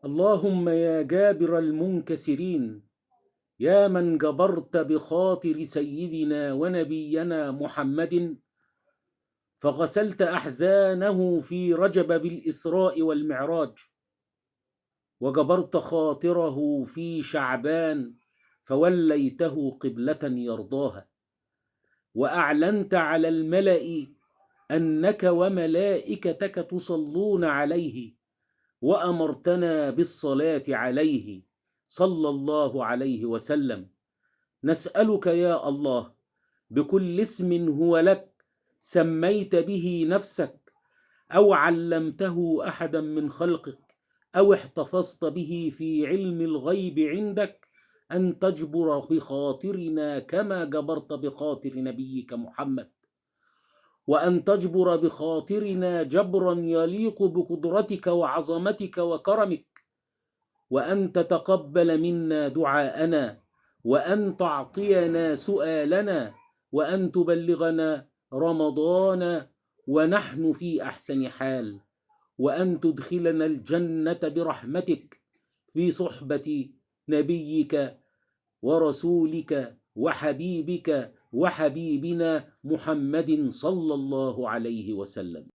اللهم يا جابر المنكسرين، يا من جبرت بخاطر سيدنا ونبينا محمد فغسلت أحزانه في رجب بالإسراء والمعراج، وجبرت خاطره في شعبان فوليته قبلة يرضاها، وأعلنت على الملأ أنك وملائكتك تصلون عليه، وأمرتنا بالصلاة عليه صلى الله عليه وسلم. نسألك يا الله بكل اسم هو لك سميت به نفسك، أو علمته أحدا من خلقك، أو احتفظت به في علم الغيب عندك، أن تجبر بخاطرنا كما جبرت بخاطر نبيك محمد، وأن تجبر بخاطرنا جبرا يليق بقدرتك وعظمتك وكرمك، وأن تتقبل منا دعاءنا، وأن تعطينا سؤالنا، وأن تبلغنا رمضان ونحن في أحسن حال، وأن تدخلنا الجنة برحمتك في صحبة نبيك ورسولك وحبيبك وحبيبنا محمد صلى الله عليه وسلم.